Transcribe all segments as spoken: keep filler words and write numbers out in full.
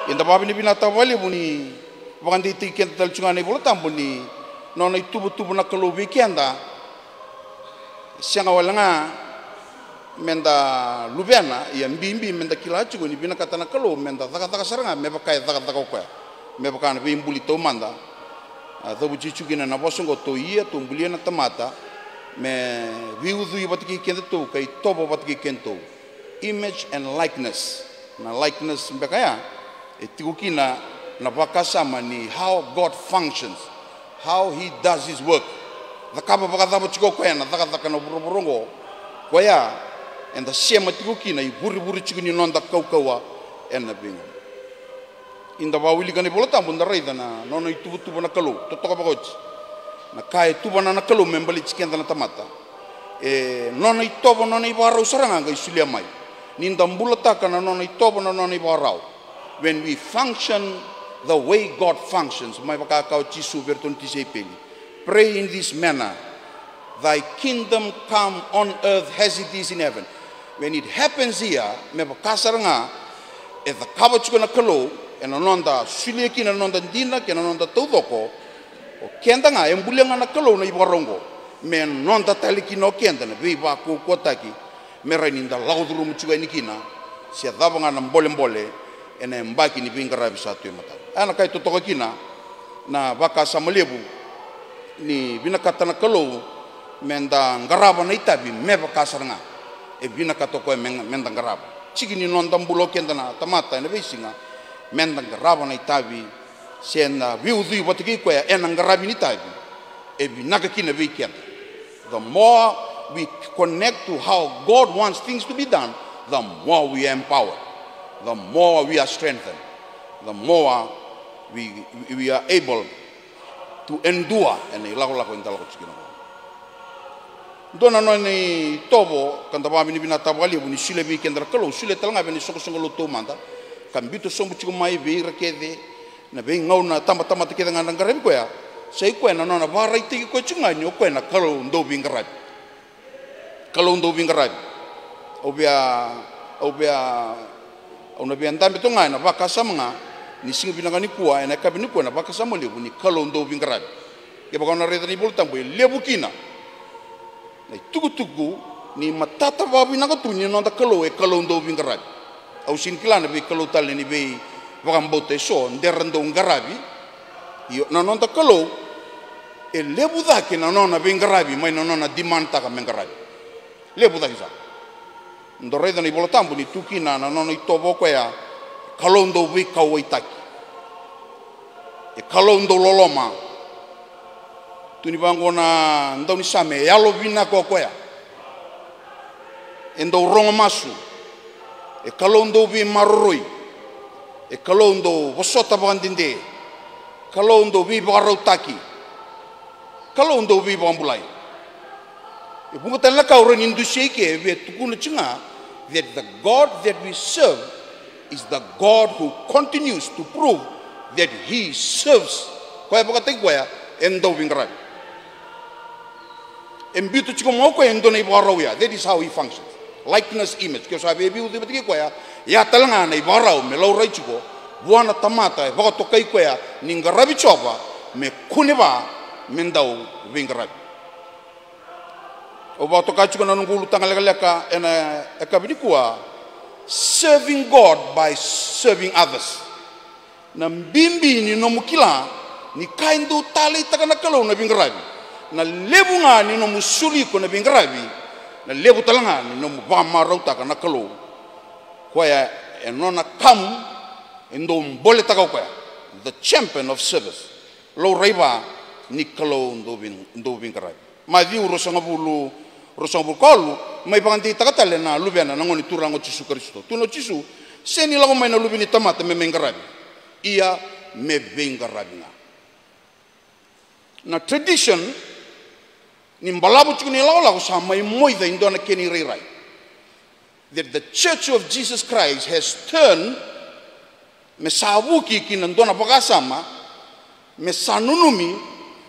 Eda vakavinavinakataka vakalevu ni vakadeitaki keda tale tiko ga na iVola Tabu ni nona ituvatuva na Kalou vei keda. Sega wale ga meda luvena, ia bibi meda kila tiko ni vinakata na Kalou meda cakacaka sara ga me vaka e cakacaka o koya, me vaka na veibuli taumada. A cavuti tiko kina na vosa oqo, tou ia, tou bulia na tamata me veiucui vata kei kedatou ka itovo vata kei kedatou. Image and likeness. Na likeness beka ya e tiko kina na vakasama ni how God functions, how he does his work. Cakava vakacava tiko o koya na cakacaka na vuravura oqo. Koya eda sema tiko kina ivurevure tiko ni noda kaukauwa ena veigauna. Eda vakawilika na iVola Tabu, da raica na nona ituvatuva na Kalou, totoka vakaoti. Na ka e tuvana na Kalou me baleti keda na tamata, e nona itovo, nona ivakarau sara ga qai solia mai. Ni da bulataka na nona itovo, na nona ivakarau, when we function the way God functions, mai vaka kaya o Jisu vei iratou na tisaipeli, "Pray in this manner, thy kingdom come on earth as it is in heaven." When it happens here, me vaka sara ga e cakava tiko na Kalou ena noda solia kina na noda dina kei na noda taucoko, o keda ga e bulia ga na Kalou na ivakarau oqo me noda tale kina o keda na veivakaukauwataki, me rawa ni da lako curuma tiko yani kina se cava ga na bolebole ena yabaki ni veiqaravi sa tu e matana. Ena ka e totoka kina na vakasama levu ni vinakata na Kalou meda qarava na itavi me vaka sara ga e vinakata o koya me, meda qarava. Tiki ni noda bula o keda na tamata ena veisiga, meda qarava na itavi se na veiucui vata kei koya ena qaravi ni itavi, e vinaka kina vei keda. The more we connect to how God wants things to be done, the more we are empowered, the more we are strengthened, the more we, we are able to endure ena ilakolako eda lako tiko kina. Dua na nona itovo ka da vakavinavinakataka vakalevu ni solia vei keda na Kalou, solia tale ga vei na isoqosoqo lotu taumada, ka biuta sobu tiko mai vei ira kece na veigauna, tabatamata kece ga na qaravi koya, sa i koya na nona vakaraitaki koya tiko ga ni o koya na Kalou dauveiqaravi. Kalou dauveiqaravi. Au via, au via, au na via dabe toka ga ena vakasama ga ni siga vinaka nikua, ena yakavi nikua, ena vakasama levu ni Kalou dauveiqaravi. Kevaka o na raica na iVola Tabu, e levu kina na itukutuku ni matata vakavinaka tu ni noda Kalou e Kalou dauveiqaravi. Au sega ni kila na veikalou tale ni veivakabauta eso de ra dau qaravi. Io, na noda Kalou e levu cake na nona veiqaravi mai na nona demand-taka me qaravi. Levu cake sara. Dou raica na iVola Tabu ni tu kina na nona itovo o koya, Kalou dauveikauwaitaki, e Kalou dauloloma. Tu ni vaqo na daunisame, e yalovinaka o koya, e dau rogo masu, e Kalou dauveimaroroi, e Kalou dau vosota vakadede, Kalou dauveivakarautaki, Kalou dauveivakabulai. E vuqa tale na ka au rawa ni dusia i ke, e via tukuna tiko ga that the God that we serve is the God who continues to prove that he serves. Koya vakataki koya e dauveiqaravi. E biuta tiko mai o koya e dua na ivakarau ya. That is how he functions. Likeness, image. Ke o sa via veiucui vata kei koya, ya tale ga na ivakarau me laurai tiko vua na tamata e vakatokai koya ni qaravi Jiova, me kuneva me dauveiqaravi. Au vakatoka tiko na noqu ulutaga lekaleka ena yakavi nikua, serving God by serving others. Na bibi ni nomu kila ni ka e dau taleitaka na Kalou na veiqaravi, na levu ga ni nomu soli iko na veiqaravi, na levu tale ga ni nomu vakamarautaka na Kalou. Koya e nona kamu e dau boletaka o koya, the champion of service. Laurai vua ni Kalou dauvei-, dauveiqaravi. Maciu ruasagavulu, ruasagavulu ka walu, mai vakadeitaka tale na Luvena, na Gone Turaga o Jisu Karisito. Tukuna o Jisu, sega ni lako mai na Luve ni tamata me mai qaravi, ia me veiqaravi ga. Na tradition ni balavu tiko na ilakolako sa mai moica e dua na kena irairai, that the Church of Jesus Christ has turned, me sa vuki ki na dua na vakasama me sa nanumi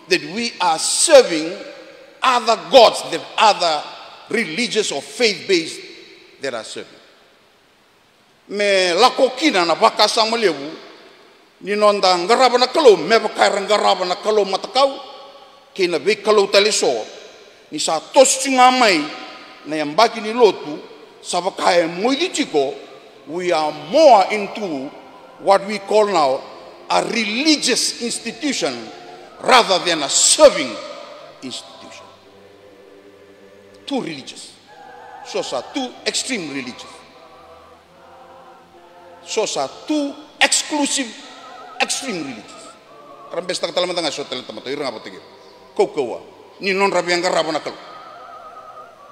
that we are serving other gods, that other religious or faith-based that are serving. Me lako kina na vakasama levu Ni noda qarava na Kalou me vaka era qarava na kalou matakau kei na veikalou tale eso, ni sa toso tiko ga mai na yabaki ni lotu, sa vaka e moici tiko, we are more into what we call now a religious institution rather than a serving institution. Too religious. So sa too extreme religious. So sa too exclusive, extreme religious. Era besetaka tale mada ga eso tale na tamata, ira ga vata kei ira. Kaukauwa ni nodra via qarava na Kalou.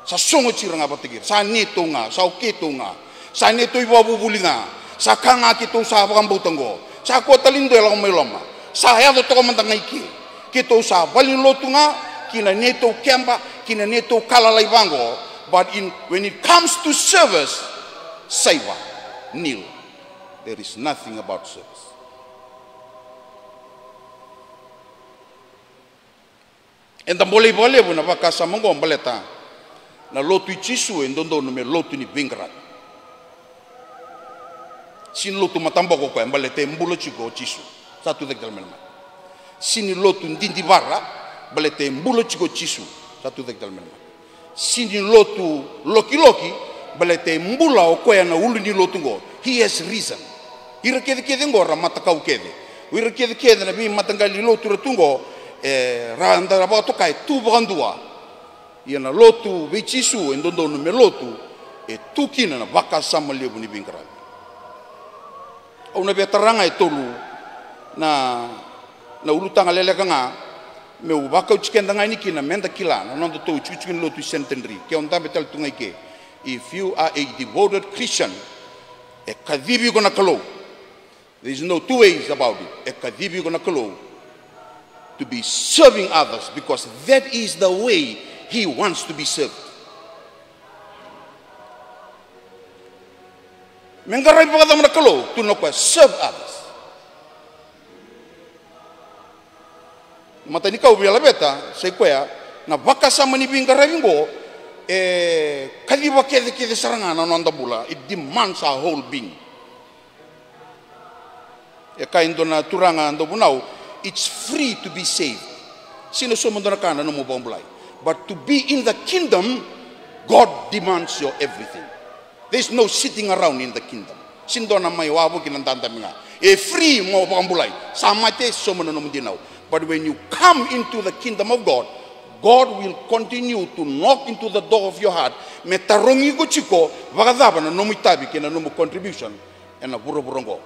Sa sogo tiko ira ga vata kei ira. Sa neitou ga, sa o keitou ga. Sa neitou ivakavuvuli ga. Sa ka ga keitou sa vakabauta oqo. Sa kua tale ni dua e lako mai loma. Sa yaco toka mada ga i ke. Keitou sa valenilotu ga ki na neitou keba, ki na neitou ka lalai vaqo. But in, when it comes to service, saiva, nil. There is nothing about service. Eda bolei vakalevu na vakasama oqo baleta na lotu i Jisu e dodonu me lotu ni veiqaravi. Sega ni lotu mataboko o koya baleta e bula tiko o Jisu, sa tu cake tale mai na mate. Sega ni lotu didivara baleta e bula tiko o Jisu, sa tu cake tale mai na mate. Sega ni lotu lokiloki baleta e bula o koya na ulu ni lotu oqo. He has risen. Ira kecekece oqo ra matakau kece. O ira kecekece na veimataqali lotu ra tu oqo, e, ra da ra vakatoka e tu vakadua. Ia na lotu vei Jisu e dodonu me lotu e tu kina na vakasama levu ni veiqaravi. Au na via tara ga e tolu na, na ulutaga leleka ga meu vakauti keda ga yani kina meda kila na nodatou itikotiko ni lotu i Centenary. Ke o dabe tale tu ga i ke, if you are a devoted Christian, e kacivi iko na Kalou. There is no two ways about it. E kacivi iko na Kalou to be serving others because that is the way he wants to be served. Me qaravi vakacava na Kalou? Tukuna o koya, serve others. Matanikau via laveta sa i koya na vakasama ni veiqaravi oqo, e kaciva kecekece sara ga na noda bula. It demands our whole being. E kaya e dua na turaga dauvunau, it's free to be saved. Sega ni sauma e dua na ka na nomu vakabulai. But to be in the kingdom, God demands your everything. There's no sitting around in the kingdom. Sega ni dua na mai wavoki na dadabe ga. E free mo vakabulai. Sa mate, sauma na nomu dinau. But when you come into the kingdom of God, God will continue to knock into the door of your heart. Me tarogi iko tiko vakacava na nomu itavi kei na nomu contribution ena vuravura oqo.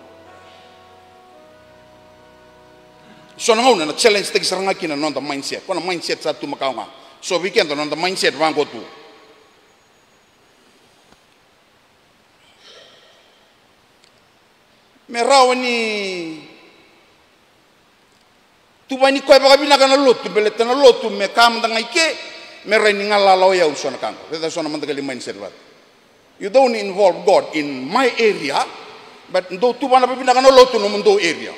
So na gauna na challenge taki sara ga kina na noda mindset. Ko na mindset sa tu makawa ga. So vei keda na noda mindset vaqo tu. Me rawa ni tuvani koya vakavinaka na lotu, baleta na lotu me ka mada ga i ke, me rai ni galala o yau, so na ka qo. Raica so na mada ga li mindset vata. You don't involve God in my area, but dou tuvana vakavinaka na lotu nomudou area.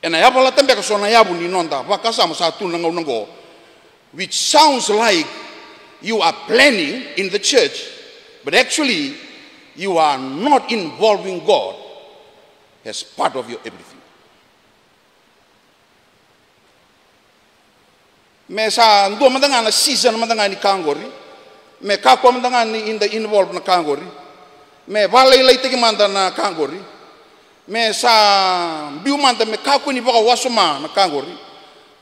Ena yavalata beka so na yavu ni noda vakasama sa tu na gauna oqo, which sounds like you are planning in the church, but actually you are not involving God as part of your everything. Me sa dua mada ga na season mada ga ni ka qori. Me kakua mada ga ni da involve na ka qori. Me vakalailaitaki mada na ka qori. Me sa biu mada me kakua ni vakawasoma na ka qori.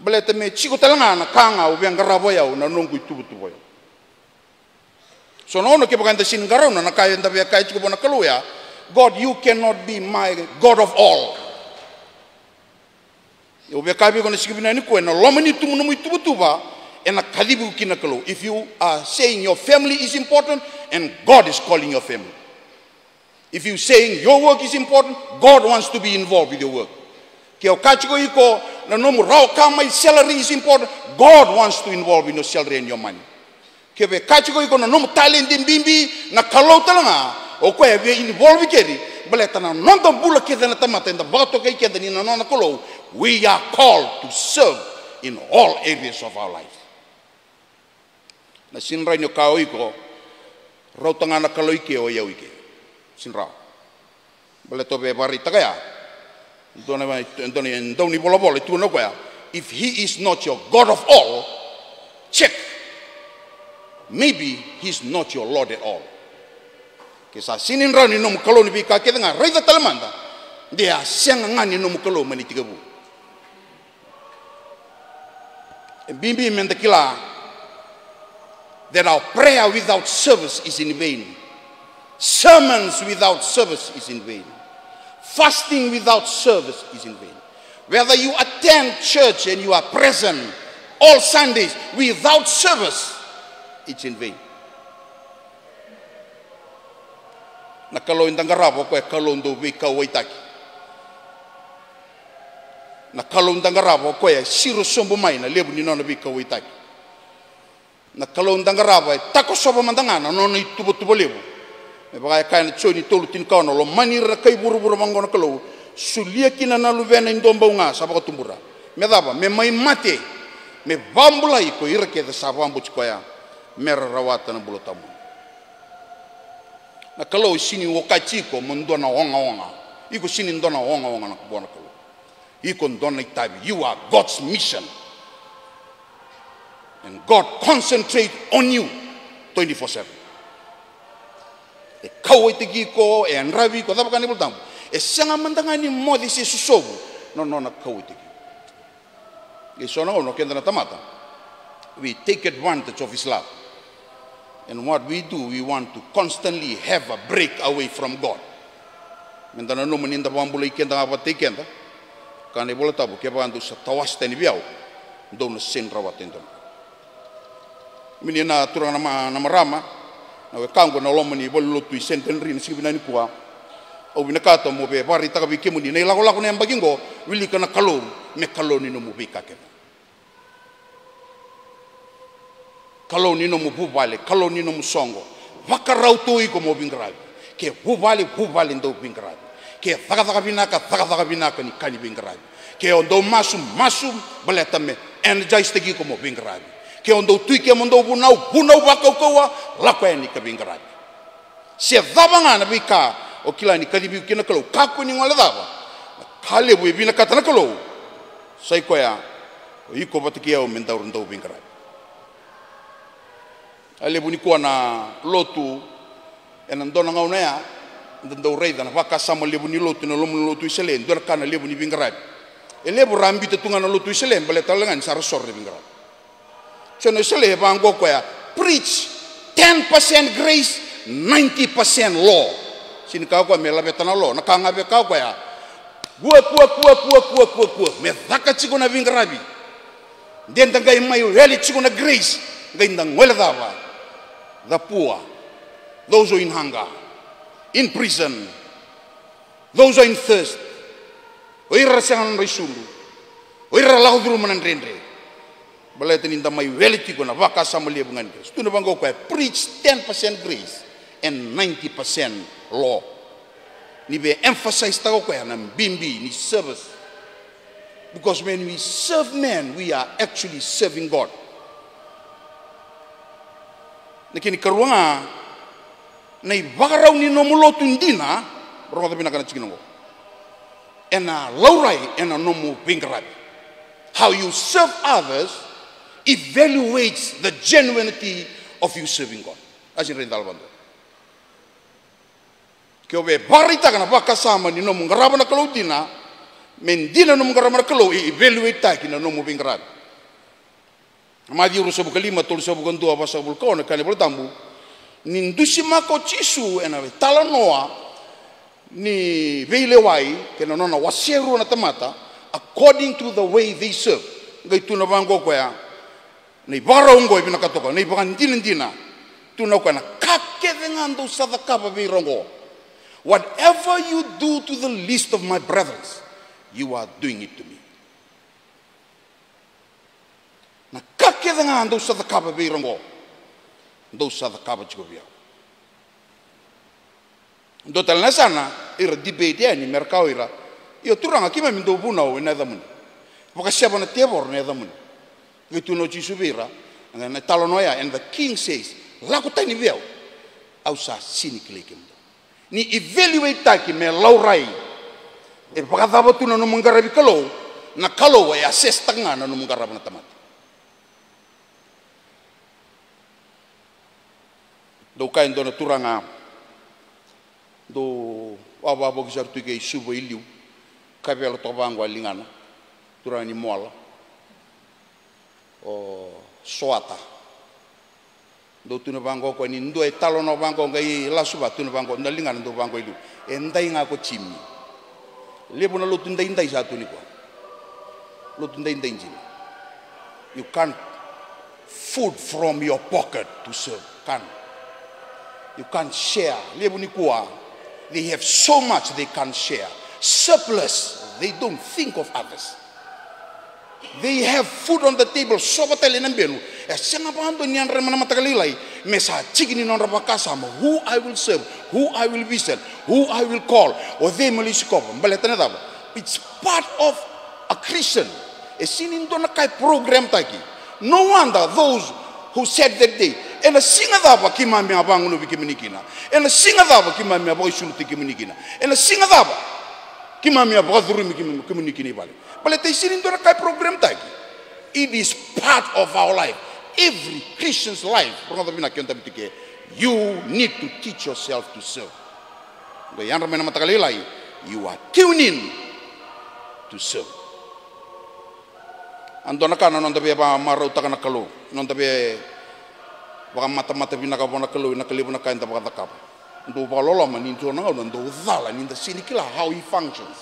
Baleta me tiko tale ga na ka ga au via qarava o yau, na noqu ituvatuva o yau. So na ono, kevaka eda sega ni qarauna na ka eda via kaya tiko vua na Kalou ya, God, you cannot be my God of all. Au via kaya vei iko na siga vinaka nikua, ena loma ni tubu nomu ituvatuva, ena kacivi iko kina na Kalou. If you are saying your family is important and God is calling your family. If you saying your work is important, God wants to be involved with your work. Ke o kaya tiko iko na nomu rawa ka mai, salary is important, God wants to involve in your salary and your money. Ke vaka e kaya tiko iko na nomu taledi bibi, na Kalou tale ga o koya e via involve keri, baleta na noda bula kece na tamata eda vakatokai keda ni na nona Kalou, we are called to serve in all areas of our life. Na sega ni rawa ni o kaya o iko, rauta ga na Kalou i ke, o yau i ke. Sega ni rawa. Baleta o via vakaraitaka ya, dua na, dua na, dua na ivolavola e tukuna o koya, if he is not your God of all, check. Maybe he is not your Lord at all. Ke sa sega ni drau ni nomu Kalou na veika kece ga, raica tale mada de a sega ga ni nomu Kalou mai na itekivu. E bibi meda kila that our prayer without service is in vain. Sermons without service is in vain. Fasting without service is in vain. Whether you attend church and you are present all Sundays without service, it's in vain. Na Kalou eda qarava o koya e Kalou dau veikauwaitaki. Na Kalou eda qarava o koya e siro sobu mai na levu ni nona veikauwaitaki. Na Kalou eda qarava e takosova mada ga na nona ituvatuva levu. Me vaka e kaya na Joni tolu tinikaono, lomani ira na kai vuravura vaqo na Kalou, solia kina na Luvena e dua bau ga sa vakatubura. Me cava? Me mai mate, me vakabulai ko ira kece sa vakabauti koya, me ra rawata na bula tawamudu. Na Kalou e sega ni okati iko mo dua na ogaoga. Iko sega ni dua na ogaoga vua na Kalou. Iko dua na itavi. You are God's mission. And God concentrate on you twenty-four seven. E kauwaitaki iko, e yadravi iko, cava kaya na iVolatabu? E sega mada ga ni moce se sosovu na nona kauwaitaki iko. E so na gauna o keda na tamata, we take advantage of his love. And what we do, we want to constantly have a break away from God. Meda nanuma ni da vakabulai keda ga vakataki keda. Kaya na iVolatabu, kevaka dou sa tawase tani vei au, dou na sega ni rawata e dua na ka. Kemuni na turaga, na ma-, na marama, na wekaqu ena loma ni valenilotu i Centenary ena siga vinaka nikua, au vinakata meu vakaraitaka vei kemuni na ilakolako ena yabaki oqo. Wilika na Kalou me Kalou ni nomu veika kece. Kalou ni nomu vuvale, Kalou ni nomu soqo. Vakarau tu iko mo veiqaravi. Ke vuvale, vuvale dau veiqaravi. Ke cakacaka vinaka, cakacaka vinaka ni ka ni veiqaravi. Ke o dau masu, masu baleta me energize-taki iko mo veiqaravi. Ke o dau tu i ke mo dau vunau, vunau vakaukauwa, lako yani ka veiqaravi. Se cava ga na veika o kila ni kacivi iko kina na Kalou, kakua ni guilecava. Na ka levu e vinakata na Kalou, sa i koya o iko vata kei au me daru dau veiqaravi. A levu nikua na lotu, ena dua na gauna ya, da dau raica na vakasama levu ni lotu ena loma ni lotu i Sele, dua na ka na levu ni veiqaravi. E levu ra biuta tu ga na lotu i Sele baleta tale ga ni sa ra soro na veiqaravi. So na i Sele e vaqo o koya, preach ten percent grace, ninety percent law. Sega ni kaya o koya me laveta na law, na ka ga e kaya o koya, kua, kua, kua, me caka tiko na veiqaravi. De da qai mai wele tiko na grace, qai da guilecava. The poor, those who are in hunger, in prison, those who are in thirst. O ira ra sega na nodra isulu. O ira ra lako curuma na dredre. Baleta ni da mai wele tiko na vakasama levu ga ni grace. Tukuna vaqo o koya, preach ten percent grace and ninety percent law. Ni via emphasize-taka o koya na bibi ni service. Because when we serve man, we are actually serving God. Na kena ikarua ga, na ivakarau ni nomu lotu dina, rogoca vinaka na tikina oqo, ena laurai ena nomu veiqaravi. How you serve others evaluates the genuinity of you serving God. A sega ni rai dala vadua. Ke o via vakaraitaka na vakasama ni nomu qarava na Kalou dina, me dina nomu qarava na Kalou, e evaluate-taki na nomu veiqaravi. Maciu ruasagavulu ka lima, tolusagavulu ka dua, vasagavulu ka ono, kaya na iVolatabu ni dusimaka o Jisu ena italanoa ni veilewai kei na nona wase rua na tamata, according to the way they serve. Qai tukuna vaqo o koya, na ivakarau oqo e vinakata o koya, na ivakadinadina. Tukuna o koya, na ka kece ga dou sa cakava vei ira oqo, whatever you do to the least of my brethren, you are doing it to me. Na ka kece ga dou sa cakava vei ira oqo, dou sa cakava tiko vei au. Dua tale na yasana, ira debate yani me ra kaya o ira, io Turaga, keimami dau vunau ena yacamuni. Vakaseva na tevoro ena yacamuni. Qai tukuna o Jisu vei ira, na italanoa ya, and the king says, lako tani vei au, au sa sega ni kilai kemudou. Ni evaluate-taki me laurai, e vakacava tu na nomu qaravi Kalou, na Kalou e assess-taka ga na nomu qarava na tamata. Dou kaya e dua na turaga, dou vakavoki sara tu ke i Suva i liu, kavela toka vaqo a ligana, turaga ni Moala, o Soata. Dou tukuna vaqo o koya ni dua e talanoa vaqo qai lasu va, tukuna vaqo na ligana dou vaqo i liu. E dai ga ko Jimmy. Levu na lotu daidai sa tu nikua. Lotu daidai Jimmy. You can't food from your pocket to serve. Can't. You can't share. Levu nikua, they have so much they can't share. Surplus, they don't think of others. They have food on the table, sova tale na benu. E sega vakadua ni yadra mai na mataka lailai me sa tiki ni nodra vakasama, who I will serve, who I will visit, who I will call. O cei meu lai sikova, baleta na cava? It's part of a Christian. E sega ni dua na ka e program-taki. No wonder those who said that day, ena siga cava keimami a vagunuvi kemuni kina? Ena siga cava keimami a vakaisuluti kemuni kina? Ena siga cava keimami a vakacurumi kemuni kina i vale? Baleta e sega ni dua na ka e program-taki. It is part of our life. Every Christian's life. Rogoca vinaka, keda vata ke. You need to teach yourself to serve. Qai yadra mai na mataka lailai, you are tuned in to serve. A dua na ka na noda via vakamarautaka na Kalou, noda via vakamatamata vinaka vua na Kalou ena ka levu na ka eda vakacakava. Dou vakaloloma ni dua na gauna dou cala ni da sega ni kila how he functions.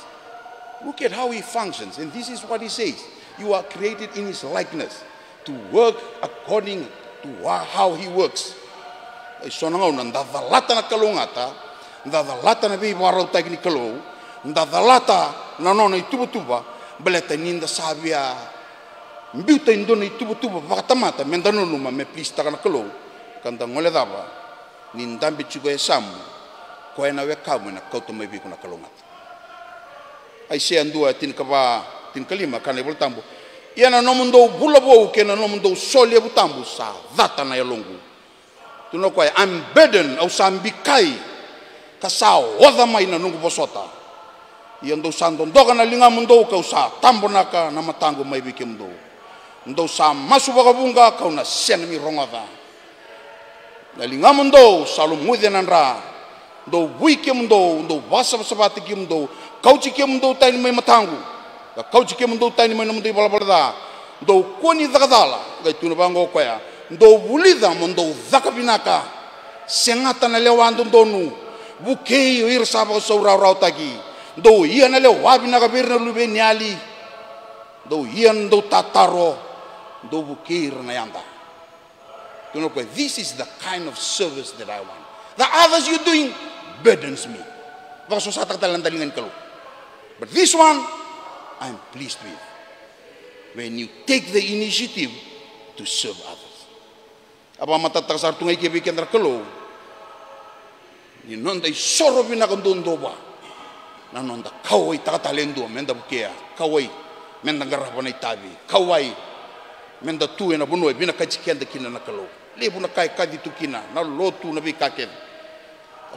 Look at how he functions, and this is what he says: "You are created in his likeness, to work according to wha-, how he works." E so na gauna da calata na kalougata, da calata na veivakarautaki ni Kalou, da calata na nona ituvatuva, baleta ni da sa via biuta e dua na ituvatuva vakatamata me da nanuma me please-taka na Kalou, ka da gole cava? Ni dabe tiko e yasamu, koya na wekamu ena kauta mai vei iko na kalougata. Aisea dua, tinikava, tinikalima, kaya na iVolatabu: "Ia na nomudou vula vou kei na nomudou solevu tabu sa cata na yaloqu." Tukuna o koya, "I'm burdened, au sa bikai, ka sa oca mai na noqu vosota. Ia dou sa dodoka na ligamudou, kau sa tabonaka na mataqu mai vei kemudou. Dou sa masu vakavuqa, kau na sega ni rogoca. Na ligamudou sa lumuci ena dra. Dou vui kemudou, dou vakasavasavataki kemudou, kauti kemudou tani mai mataqu, ka kauti kemudou tani mai nomudou ivalavala ca. Dou kua ni caka cala." Qai tukuna vaqo o koya, "Dou vulica mo dou caka vinaka. Segata na lewa dodonu. Vukei o ira sa vakasaurarataki. Dou ia na lewa vinaka vei ira na luveniyali. Dou ia na dautataro. Dou vukei ira na yada." Tukuna o koya, "This is the kind of service that I want. The others you're doing burdens me." Vakasosataka tale na daliga ni Kalou. "But this one, I'm pleased with. When you take the initiative to serve others." A vakamatatataka sara tu ga i ke vei keda na Kalou ni noda isoro vinaka duadua vua na noda kauwaitaka tale e dua me da vukea, kauwai me da qarava na itavi, kauwai me da tu ena vanua e vinakati keda kina na Kalou. Levu na ka e kaci tu kina, na lotu, na veika kece.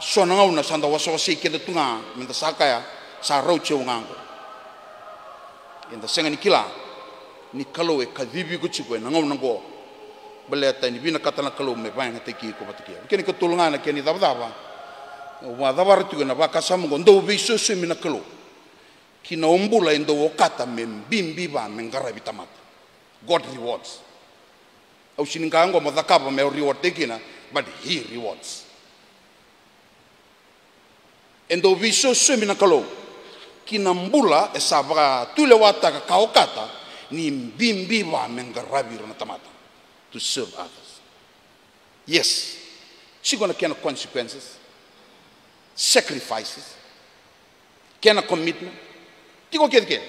So na gauna sa da wasewasei keda tu ga me da sa kaya, "Sa rauti au ga oqo." Eda sega ni kila ni Kalou e kacivi iko tiko ena gauna oqo, baleta ni vinakata na Kalou me vakayagataki iko vata kei au. Kena ikatolu ga na kena icavacava, au vakacavara tiko ena vakasama oqo: dou veisosomi na Kalou ki na bula e dou okata me bibi vua me qaravi tamata. God rewards. Au sega ni kaya oqo mo cakava me o reward-taki kina, but he rewards. E dou veisosomi na Kalou ki na bula e sa vakatulewataka ka okata ni bibi vua me qaravi ira na tamata. To serve others. Yes. Tiko na kena consequences, sacrifices, kena commitment. Tiko kece kece.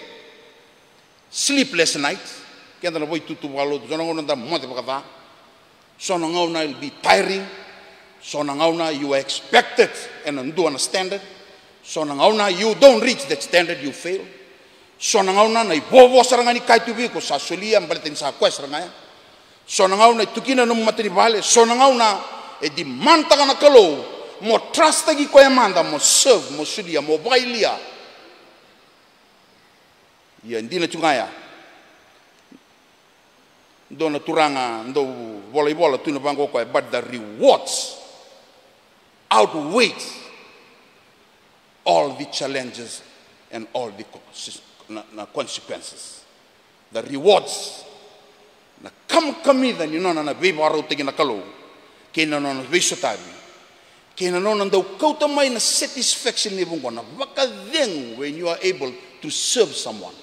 Sleepless nights. Keda na vakaitutu vakalotu, so na gauna da moce vakaca. So na gauna it'll be tiring. So na gauna you are expected ena dua na standard. So na gauna you don't reach that standard, you fail. So na gauna na ivovo sara ga ni kaya tu vei iko sa solia, baleta ni sa koya sara ga ya. So na gauna e tu kina na nomu matanivale. So na gauna e demand-taka na Kalou Mo trustaki koya mada, mo serve, mo solia, mo vakayalia. Ia dina tu ga ya. Dua na turaga dau vola ivola, tukuna vaqo o koya, but the rewards outweighs all the challenges and all the co-, na, na consequences. The rewards, na kamikamica ni nona na veivakarautaki na Kalou, kei na nona veisotavi, kei na nona dau kauta mai na satisfaction ni vuqa na vakacegu when you are able to serve someone.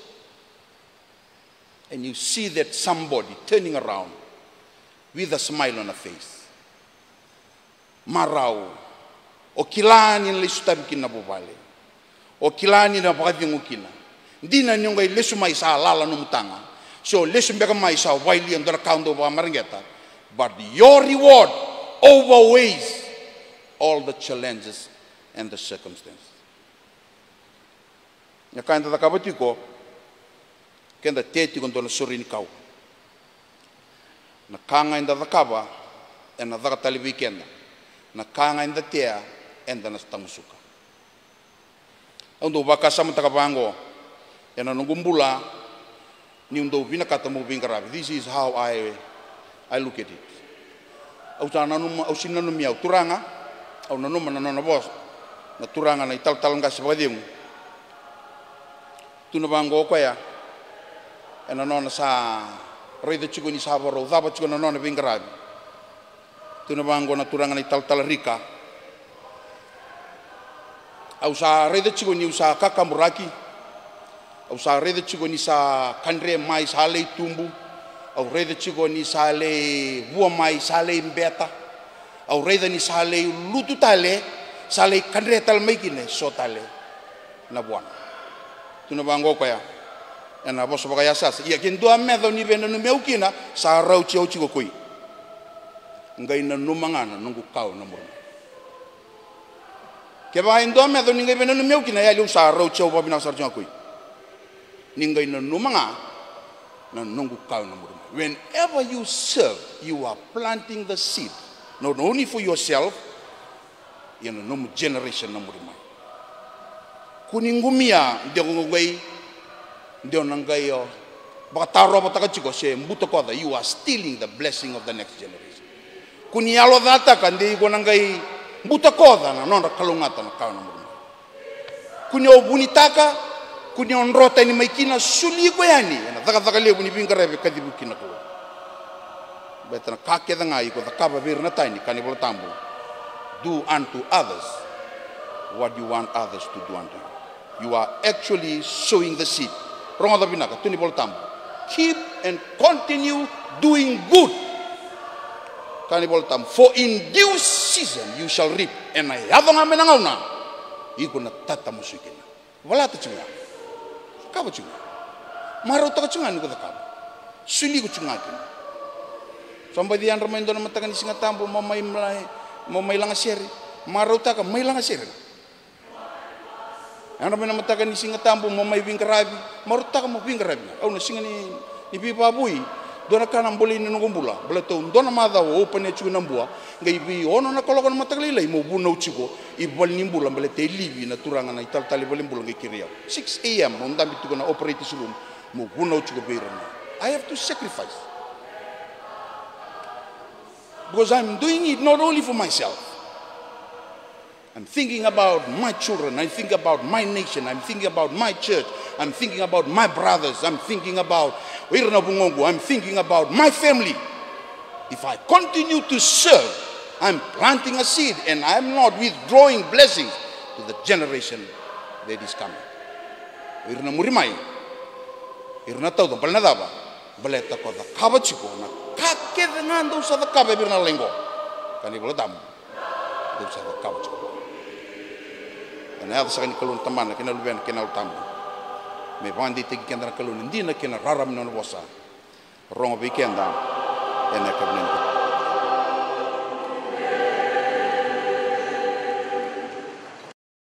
And you see that somebody turning around with a smile on a face. Marau, o kila ni na lai sotavi kina na vuvale. O kila ni na vakacegu kina. Dina ni o qai lesu mai sa lala nomu taga. Se o lesu beka mai sa vakayalia dua na ka o dau vakamareqeta. But your reward overweighs all the challenges and the circumstances. Na ka eda cakava tiko, keda tea tiko dua na sore ni kau. Na ka ga eda cakava, ena caka tale vei keda. Na ka ga eda tea, eda na tamusuka. Au dau vakasamataka vaqo, ena noqu bula, niu dau vinakata meu veiqaravi. This is how I, I look at it. Au sa nanuma, au sega ni nanumi au turaga, au nanuma na nona vosa, na turaga na italatala qase vakacegu. Tukuna vaqo o koya, ena nona sa raica tiko ni sa vakarau cava tiko na nona veiqaravi. Tukuna vaqo na turaga na italatala Rika. Au sa raica tiko niu sa kakaburaki. Au sa raica tiko ni sa kadre mai sa lai tubu. Au raica tiko ni sa lai vua mai sa lai beta. Au raica ni sa lai lutu tale, sa lai kadre tale mai kina, so tale na vuana. Tukuna vaqo o koya, ena vosa vakayasayasa. Ia ke dua meca o ni veinanumi au kina, sa rauti au tiko koi. Qai nanuma ga na noqu kawa na muri mai. Kevaka e dua meca o ni qai veinanumi au kina, e yali au sa rauti au vakavinaka sara tiko ga koi. Ni qai nanuma ga na noqu kawa na muri mai. Whenever you serve, you are planting the seed. Not only for yourself, ia na nomu generation na muri mai. Kua ni qumia, de o qai, de o na qai o vakatarovataka tiko se butakoca, you are stealing the blessing of the next generation. Kua ni yalocataka de iko na qai butakoca na nodra kalougata na kawa na muri mai. Kua ni o vunitaka, kua ni o dro tani mai kina, soli iko yani ena cakacaka levu ni veiqaravi e kacivi kina na Kalou. Baleta na ka kece ga iko cakava vei ira na tani, kaya na iVola Tabu, do unto others what you want others to do unto you. You are actually sowing the seed. Rogoca vinaka, tukuna na iVola Tabu, keep and continue doing good. Kaya na iVola Tabu, for in due season you shall reap. Ena yaco ga mai na gauna, iko na tatamusuki kina. Valata tiko ga. Cakava tiko ga. Marautaka tiko ga ni ko cakava. Soli iko tiko ga kina. Sa baci yadra mai dua na mataka ni Siga Tabu, mo mai, mo mai lagasere. Marautaka, mai lagasere. Yadra mai na mataka ni Siga Tabu, mo mai veiqaravi. Marautaka mo veiqaravi. Au na siga ni, ni veivakavoui. Dua na ka na bolei na noqu bula. Baleta au dua na macawa au open-a tiko na bua. Qai vei ono na kaloko na mataka lailai, meu vunau tiko i valenibula, baleta e livi na turaga na italatala i valenibula qai kerei au. Six a.m. meu dabe tiko na operator's room, meu vunau tiko vei ira na. I have to sacrifice. Because I'm doing it not only for myself. I'm thinking about my children. I'm thinking about my nation. I'm thinking about my church. I'm thinking about my brothers. I'm thinking about o ira na vugoqu. I'm thinking about my family. If I continue to serve, I'm planting a seed and I'm not withdrawing blessings to the generation that is coming. O ira na muri mai, ira na tauca, baleta na cava? Baleta ko cakava tiko na ka kece ga dou sa cakava vei ira na lalai qo. Kaya na iVola Tabu, dou sa cakava tiko. Ena yaca saka ni Kalou na Tamana kei na Luvena kei na Yalo Tabu. Me vakadeitaki keda na Kalou ena dina kei na rarama ni nona vosa. Rogo vei keda ena yakavi nikua.